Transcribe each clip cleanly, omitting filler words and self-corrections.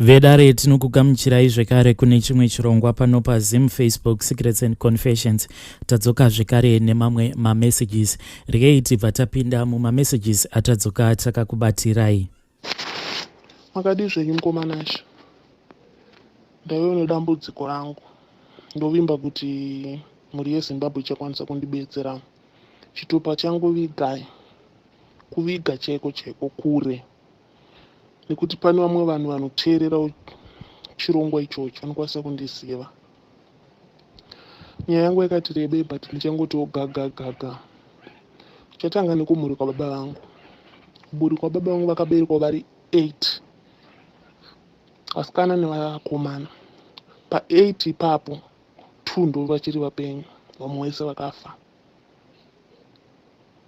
Vedare tinokugamuchirai zvekare kune chimwe chirongwa pano paZim Facebook Secrets and Confessions. Tadzoka zvekare nemamwe mamessages. Regei tibva tapinda mumamessages atadzoka takakubatirai. Makadii zvenyu mukoma Nashe? Ndave nedambudziko rangu. Ndovimba kuti mhuri yeZimbabwe ichakwanisa kundibetsera. Chitupa changu vigai. Kuviga chaiko chaiko kure. Nekuti pane vamwe vanhu vanoteererawo chirongwa ichochi vanokwanisa kundiziva. Nyaya yangu yakati rebei but ndichangotiwo gaga gaga. Chatanga nekumhuri kwababa vangu. Kumhuri kwababa vangu vakaberekwa vari 8 vasikana nevakomana. Pa 8 ipapo 2 ndo vachiri vapenyu vamwe vese vakafa.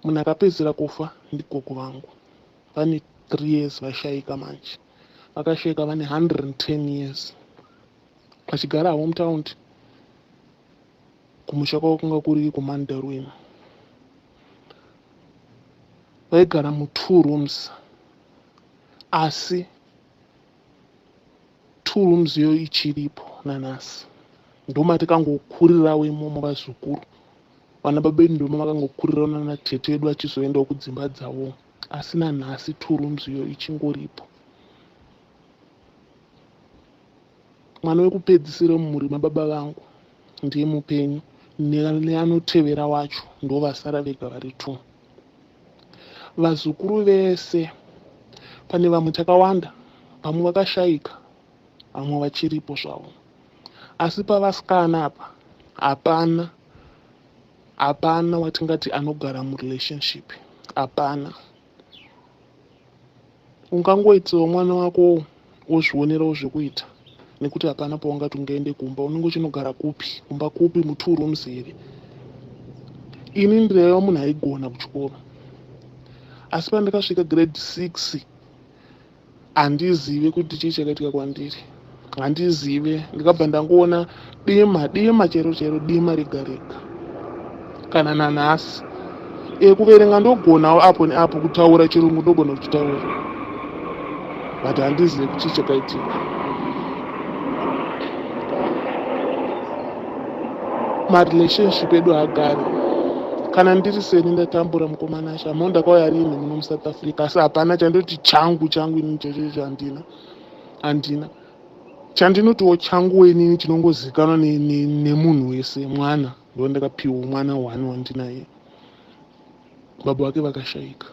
Munhu akapedzisira kufa ndigogo vangu. Vane 3 years vashaika manje. Vakashaika vane 110 years. Vachigara havo mutaundi. Kumusha kwavo kwanga kuri kuMandaruin. Vaigara mu2 rooms asi 2 rooms iyoyo ichiripo nanhasi. Ndomatikangokurirawo imomo vazukuru. Vana baba vedu ndoma vakangokurirawo nana tete vedu vachizoendawo kudzimba dzavo. Asi nanhasi 2 rooms iyoyo ichingoripo. Mwana wekupedzisira mumhuri mababa vangu ndiye mupenyu neanotevera wacho ndovasara vega vari 2. Vazukuru vese pane vamwe takawanda vamwe vakashaika vamwe vachiripo zvavo. Asi pavasikana apa hapana hapana watingati anogara murelationship hapana. Ungangoitirawo mwana wako wozvionerawo zvekuita nekuti hapana paungati ungaende kumba unenge uchinogara kupi kumba kupi mu2 rooms here. Ini ndaiva munhu aigona kuchikoro asi pandakasvika grade 6 handizive kuti chii chakaitika kwandiri. Handizive ndikabva ndangoona dima dima chero chero dima rega rega kana nanhasi. Kuverenga ndogonawo apo neapo kutaura chirungu ndogona kuchitaura but handizive kuti chii chakaitika. Marelationship edu haagari. Kana ndiri seni ndatambura mukoma Nashe hameno ndakauya rini muno muSouth Africa asi hapana chandoti changu changu inini chacho handina handina. Chandinotiwo changu inini chinongozikanwa nemunhu wese mwana ndo ndakapiwa mwana one wandinaye. Baba vake vakashaika.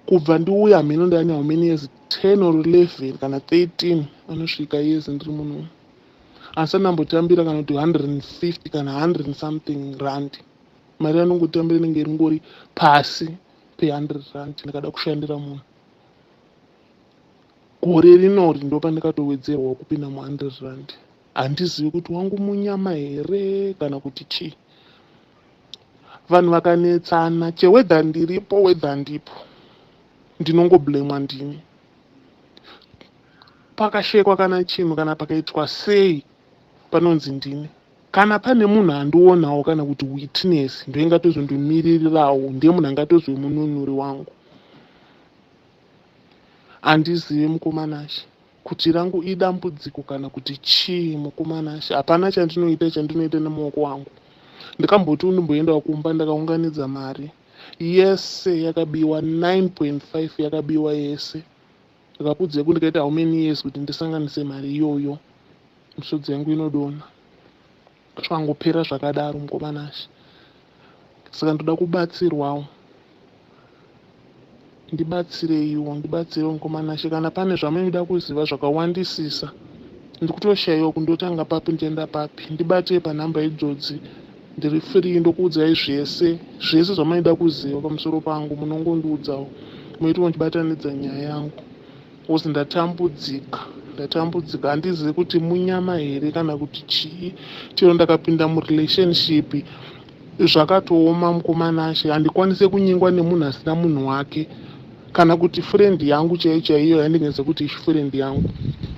Kubva ndiuya hameno ndane how many years 10 or 11 kana 13 anosvika years ndiri muno. Asi andambotambira kana kuti 150 kana 100 something rand. Mari yandongotambira inenge iringori pasi pe100 rand ndikada kushandira munhu. Gore rinori ndopandakatowedzerwa kupinda mu100 rand. Handizivi kuti wangu munyama here kana kuti chii. Vanhu vakanetsana chewhether ndiripo whether ndipo ndinongoblemwa ndini. Pakashekwa kana chinhu kana pakaitwa sei panonzi ndini. Kana pane munhu andionawo kana kuti witness ndoingatozondomiririrawo ndiye munhu angatozwe mununuri wangu. Handizivi mukoma Nashe kuti rangu idambudziko kana kuti chii mukoma Nashe. Hapana chandinoita chandinoita nemaoko angu. Ndakamboti ndimboendawo kumba ndakaunganidza mari yese yakabiwa 9.5 yakabiwa yese. Ndakakuudzai kuti ndikaita how many years kuti ndisanganise mari iyoyo misodzi yangu inodonha. Zvangopera zvakadaro mukoma Nashe. Saka ndoda kubatsirwawo. Ndibatsireiwo ndibatsireiwo mukoma Nashe kana pane zvamunoda kuziva zvakawandisisa. Ndikutoshayiwa kundotanga papi ndichienda papi. Ndibatei panhamba idzodzi ndiri free ndokuudzai zvese zvese zvamunoda kuziva pamusoro pangu munongondiudzawo. Moita muchibatanidza nyaya yangu. Because ndatambudzika ndatambudzika handizivi kuti munyama here kana kuti chii. Chero ndakapinda murelationship zvakatooma mukoma Nashe. Handikwanisi kunyengwa nemunhu asina munhu wake kana kuti friend yangu chaiyo chaiyo yandingaziva kuti friend yangu.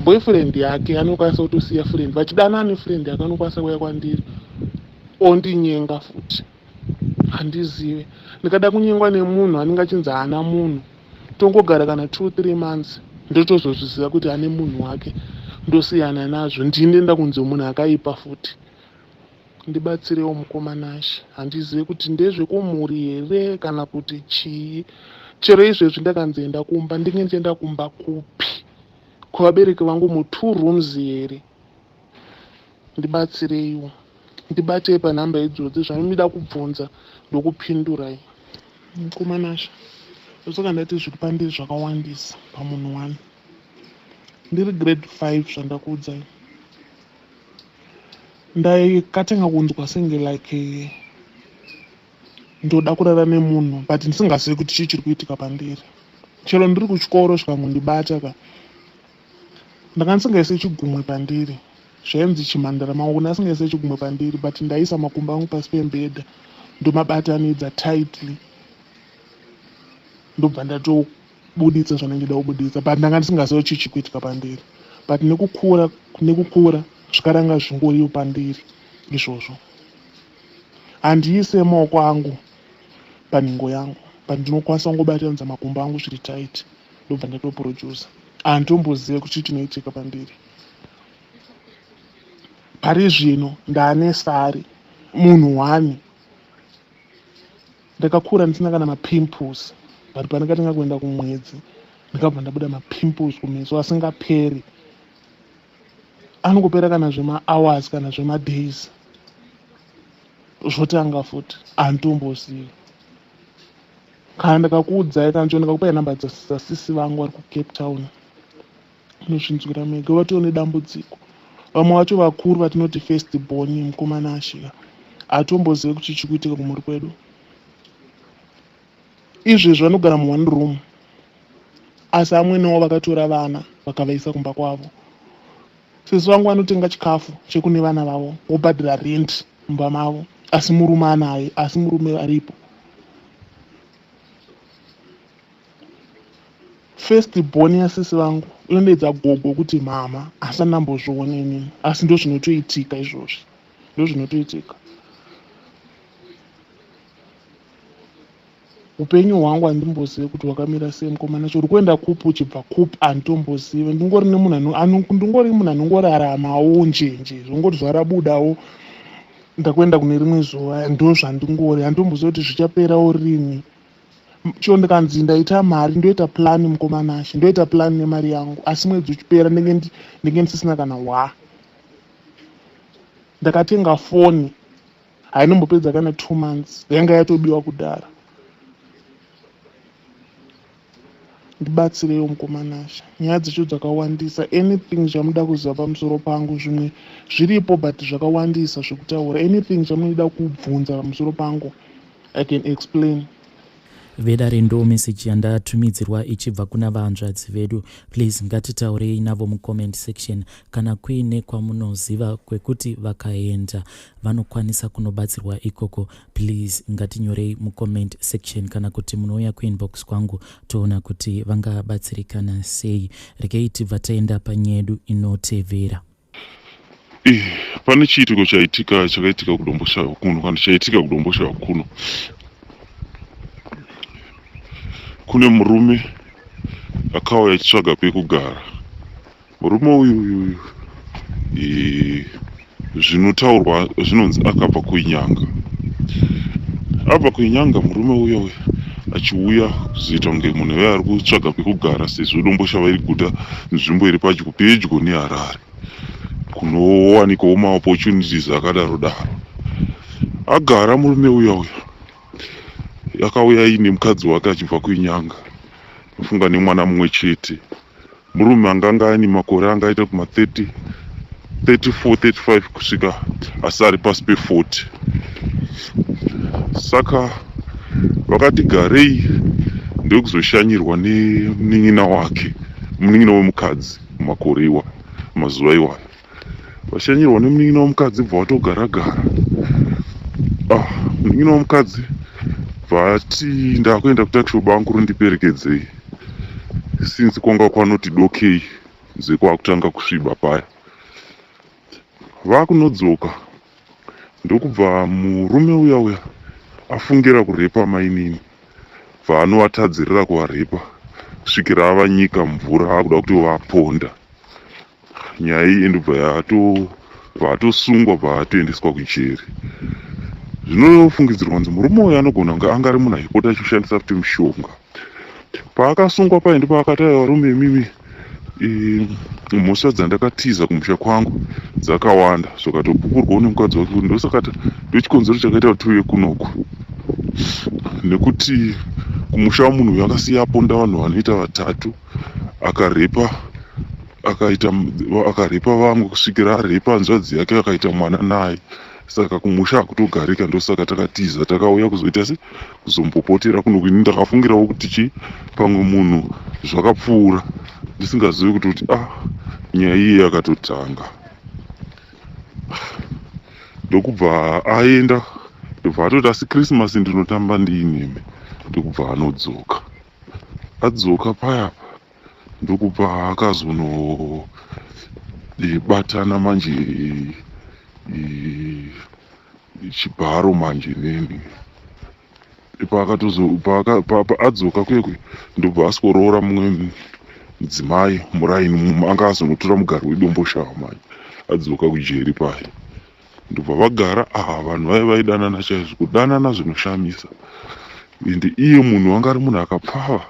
Boyfriend yake anokwanisa kutosiya friend vachidanana nefriend yake anokwanisa kuuya kwandiri ondinyenga futi. Handizive. Ndikada kunyengwa nemunhu anenge achinzi haana munhu. Tongogara kana 2-3 months. Ndotozozviziva kuti ane munhu wake, ndosiyana nazvo. Ndini ndoenda kunzi munhu akaipa futi. Ndibatsirewo mukoma Nashe, handizive kuti ndezvekumhuri here kana kuti chii. Chero izvezvi ndakanzi enda kumba, ndinge ndichienda kumba kupi? Kuvabereki vangu mutwo rooms here? Ndibatsireiwo. Ndibatei panhamba idzodzi zvamunoda kubvunza ndokupindurai. Mukoma Nashe, ndosaka ndati zviri pandiri zvakawandisa pamunhu one. Ndiri grade 5 zvandakuudzai. Ndaikatanga kunzwa senge like ndoda kurara nemunhu but ndisingazivi kuti chii chiri kuitika pandiri. Chero ndiri kuchikoro zvikangondibata ka ndanga ndisingaise chigumwe pandiri zvainzi chimhandara maoko ndasingaise chigumwe pandiri but ndaisa makumbo angu pasi pembhedha ndomabatanidza tightly ndobva ndatobuditsa zvandanga ndichida kubuditsa but ndanga ndisingazivi chii chiri kuitika pandiri but nekukura nekukura zvikaranga zvingoriwo pandiri izvozvo handiise maoko angu panhengo yangu but ndinokwanisa kungobatanidza makumbo angu zviri tight ndobva ndatoproducer handitombozive kuti chii chinoitika pandiri pari zvino ndaane sari munhu one ndakakura ndisina kana mapimples but pandakatanga kuenda kumwedzi ndakabva ndabuda mapimples kumeso asingaperi anongopera kana zvemahours kana zvemadays zvotanga futi handitombozivi kana ndikakuudzai kana chero ndikakupai nhamba dzasisi vangu vari kucape town munozvinzwira mega vatoo nedambudziko vamwe vacho vakuru vatinoti first born mukomana ashika hatombozive kuti chii chikuitika kumhuri kwedu izvezvi vanogara muone room asi amwenewo vakatora vana vakavaisa kumba kwavo sisi vangu vanotenga chikafu chekune vana vavo vobhadhira rent mumba mavo asi murume anaye asi murume aripo First born yasisi vangu inodeedza gogo kuti mhamha asi andambozviona inini asi ndozvinotoitika izvozvi ndozvinotoitika upenyu hwangu handimbozive kuti hwakamira sei mukomana cho uri kuenda kupi uchibva kupi handitombozive ndingori nemunhu ndingori munhu anongoraramawo njenje zvongoti zuva rabudawo ndakuenda kune rimwe zuva ndozvandingori handitombozive kuti zvichaperawo rini Chero ndikanzi ndaita mari ndoita plan mukoma Nashe ndoita plan nemari yangu asi mwedzi uchipera ndenge ndenge ndisisina kana hwa. Ndakatenga foni hainombopedza kana two months yanga yatobiwa kudhara. Ndibatsireiwo mukoma Nashe nyaya dzacho dzakawandisa anything chamuda kuziva pamusoro pangu zvimwe zviripo but zvakawandisa zvekutaura anything chamunoda kubvunza pamusoro pangu I can explain. Vedare ndo message yandatumidzirwa ichibva kuna vahanzvadzi vedu. Please ngatitaurei navo mucomment section kana kuine kwamunoziva kwekuti vakaenda vanokwanisa kunobatsirwa ikoko. Please ngatinyorei mucomment section kana kuti munouya kuinbox kwangu toona kuti vangabatsirikana sei. Regei tibva taenda panyedu inotevera. Eh, pane chiitiko chaitika chakaitika kuDomboshawa kuno kana chaitika kuDomboshawa kuno. Kune murume akauya achitsvaga pekugara. Murume uyu uyu eh, zvinotaurwa zvinonzi akabva kuinyanga. Abva kuinyanga murume uya uya achiuya kuzoita kunge munhu uya ari kutsvaga pekugara sezvo Domboshava iri guta nzvimbo iri padyo pedyo neHarare kunowanikwawo maopportunities akadaro daro. Agara murume uya uya akauya aine mukadzi wake achibva kuinyanga ndofunga nemwana mumwe chete. Murume anga anga aine makore anga aita kuma 30 34 35 kusvika asi ari pasi pe 40 saka vakati garei ndokuzoshanyirwa nemunin'ina wake munin'ina wemukadzi mumakore iwayo mazuva iwayo vashanyirwa nemunin'ina wemukadzi bva vatogara gara ah munin'ina wemukadzi bva ati ndakuenda kutakishopu bamukuru ndiperekedzei since kwanga kwanoti dokei nze kwakutanga kusviba paya vakunodzoka ndokubva murume uya uya afungira kurepa mainini bva anovatadzirira kuvarepa kusvikira avanyika mvura akuda kuti vaponda. Nyaya iyi ndobva vatosungwa, bva atoendeswa kujeri. Zvinofungidzirwa kunzi murume uyu anogona kunge anga ari munhu aipota achishandisa futi mishonga. Paakasungwa paye ndopaakati, "Aiwa varume imimi, mhosva dzandakatiza kumusha kwangu dzakawanda." Zvikatopupurwawo nemukadzi wake kuti ndosaka ndochikonzero chakaita kuti tiuye kunoku, nekuti kumusha munhu uyu akasiya aponda vanhu vanoita vatatu, akarepa, akaita akarepa vamwe kusvikira arepa hanzvadzi yake, akaita mwana naye. Saka kumusha hakutogarika, ndosaka takatiza, takauya kuzoita se kuzombopotera kuno. Ini ndakafungirawo kuti chi pamwe munhu zvakapfuura, ndisingazivi kuti ah, nyaya iyi yakatotanga. Ndokubva aenda, ndobva atoti, "Asi Christmas ndinotamba ndiinemi." Ndokubva anodzoka. Adzoka payapa, ndokubva akazono batana manje chibharo manje neni. Adzoka kwekwe, ndobva asworoora mumwe mudzimai muraini. Anga azonotora mugari weDomboshava manje adzoka kujeri paya. Ndobva vagara. Ah, vanhu vaiva vaidanana chaizvo, kudanana zvinoshamisa. Ende iye munhu wanga ari munhu akapfava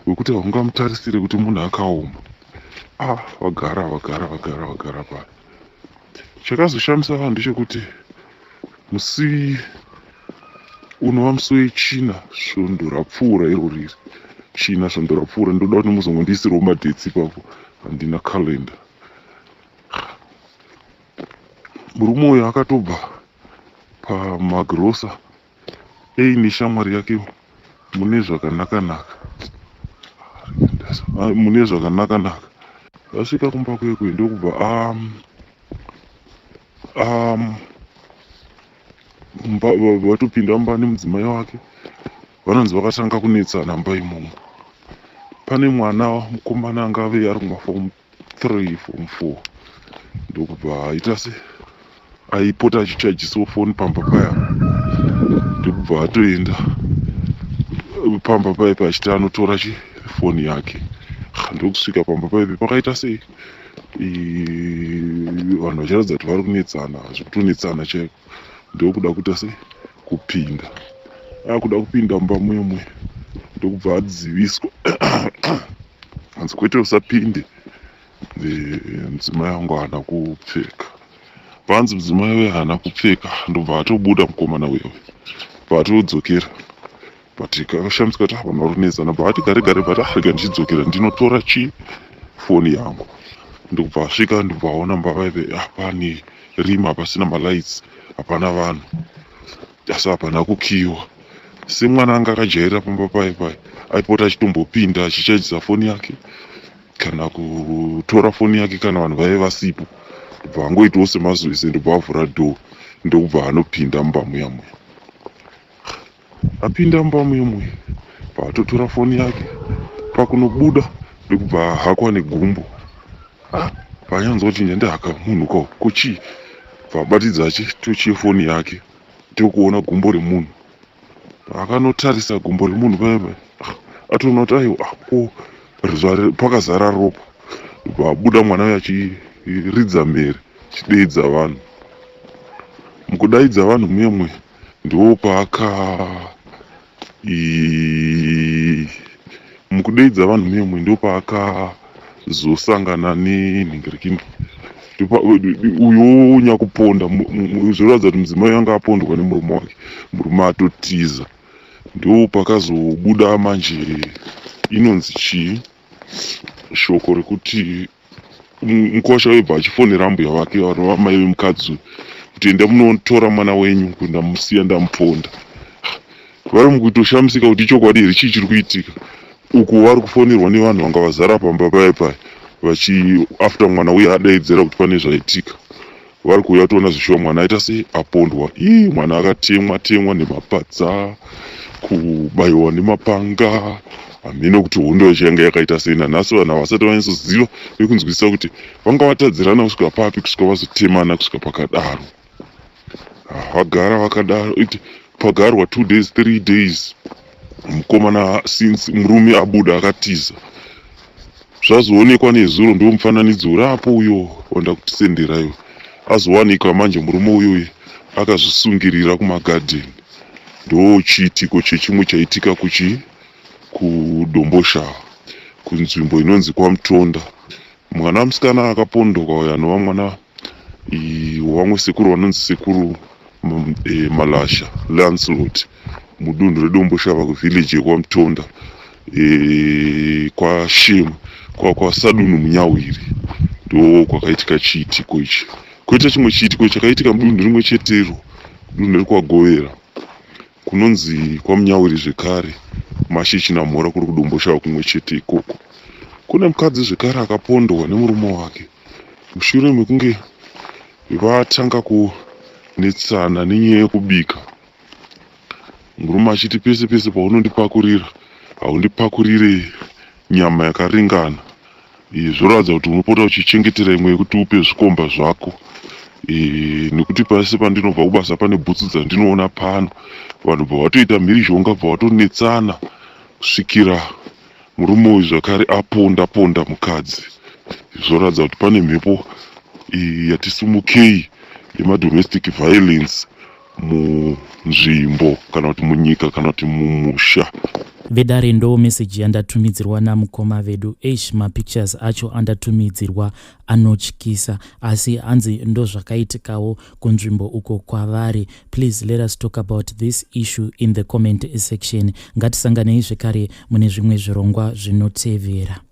wekuti haungamutarisire kuti munhu akaoma. Ah, vagara, vagara, vagara, vagara paya. Chakazoshamisa vanhu ndechekuti musi unova musi weChina svondo rapfuura iro riri China svondo rapfuura, ndoda kuti muzongondiisirawo madates ipapo, handina calendar. Murume uyu akatobva pamagirosa eine shamwari yake mune zvakanaka-naka, mune zvakanaka-naka. Vasvika kumba kwekwe, ndokubva vatopinda mumba nemudzimai wake. Vanonzi vakatanga kunetsana mumba imomo. Pane mwana mukomana angave ari kumaform 3, form 4, ndokubva aita se aipota achichajisawo foni pamba paya, ndokubva atoenda pamba paipa achiti anotora chifoni yake. Ndokusvika pamba paipi, pakaita sei, vanhu vachiratidza kuti vari kunetsana zvekutonetsana chaiko. Ndokuda kuita sei, kupinda, akuda kupinda mumba mumwe, ndokubva adziviswa, anzi, "Kwete, usapinde, mudzimai wangu haana kupfeka." Panzi mudzimai uyo haana kupfeka, ndobva atobuda mukomana uyo, bva atodzokera. But akashamisika kuti vanhu vari kunetsana. Bva ati gare gare, but rega ndichidzokera ndinotora chi foni yangu. Ndokubva asvika, ndobva aona mumba vaive pane rima, pasina malights, hapana vanhu, asi hapana kukiyiwa. Semwana anga akajairira pamba pai pai, aipota achitombopinda achichajisa foni yake kana kutora foni yake kana vanhu vaive vasipo. Ndobva angoitawo semazuva ese, ndobva avhura door, ndokubva anopinda mumba muya muya. Apinda mumba muya muya, paatotora foni yake, pakunobuda, ndokubva ahakwa negumbo. Paanyanzwa kuti ndandihaka munhu ko kochii, bva abatidza torch yefoni yake, ndokuona gumbo remunhu. Paakanotarisa gumbo remunhu paya paya, atoona kuti aiwa, ko pakazara ropa. Ndobva abuda mwana uyu achiridza mhere, achideedza vanhu. Mukudaidza vanhu muye muye, ndopaaka mukudeedza vanhu muye muye, ndopaakazosangana nenhingirikini uyo nyakuponda. Zvinoratidza kuti mudzimai anga apondwa nemurume wake, murume atotiza. Ndo pakazobuda manje inonzi chii, shoko rekuti mukosha webva achifonera ambuya vake vanova mai vemukadzi uyu kuti, "Enda munotora mwana wenyu, kundamusiya ndamuponda." Vari mukutoshamisika kuti ichokwadi here, chii chiri kuitika uku. Vari kufonerwa nevanhu vanga vazara pamba paya paya vachi after mwana uya adaidzira kuti pane zvaitika, vari kuuya kutoona zvishuwa mwana aita sei, apondwa. Ii, mwana akatemwa temwa nemapadza, kubayiwa nemapanga, hameno kuti hondo yacho yanga yakaita sei. Nanhasi vanhu havasati vanyatsoziva nekunzwisisa kuti vanga vatadzirana kusvika papi, kusvika vazotemana kusvika pakadaro. Vagara vakadaro, pagarwa 2 days, 3 days, mukomana, since murume abuda akatiza. Zvazoonekwa nezuro ndiwo mufananidzo uri apo uyo wandakutisenderayo. Azowanikwa manje murume uyoyu akazvisungirira kumagadheni. Ndo chiitiko chechimwe chaitika kuchi kuDomboshava kunzvimbo inonzi kwaMutonda. Mwana musikana akapondoka uyo anova mwana wevamwe sekuru vanonzi sekuru Malasha Lancelot mudunhu reDomboshava kuvillage yekwaMutonda kwaShemu kwaSadunhu Munyawiri ndo kwakaitika chiitiko ichi. Koita chimwe chiitiko chakaitika mudunhu rimwe chetero dunhu rekwaGovera kunonzi kwaMunyawiri zvekare Mashe Chinamhora kuri kuDomboshava kumwe chete ikoko. Kune mukadzi zvekare akapondwa nemurume wake mushure mekunge vatanga kunetsana nenyaya yekubika. Murume achiti pese pese paunondipakurira haundipakurire nyama yakaringana. Zvoratidza kuti unopota uchichengetera imwe yekuti upe zvikomba zvako. Nekuti pese pandinobva kubasa pane bhutsu dzandinoona pano. Vanhu bva vatoita mhirizhonga bva vatonetsana kusvikira murume uyu zvakare aponda ponda mukadzi. Zvoratidza kuti pane mhepo yatisumukei yemadomestic violence munzvimbo kana kuti munyika kana kuti mumusha. Vedare, ndo meseji yandatumidzirwa namukoma vedu. Eish, mapictures acho andatumidzirwa anotyisa, asi hanzi ndo zvakaitikawo kunzvimbo uko kwavari. Please let us talk about this issue in the comment section. Ngatisanganei zvekare mune zvimwe zvirongwa zvinotevera.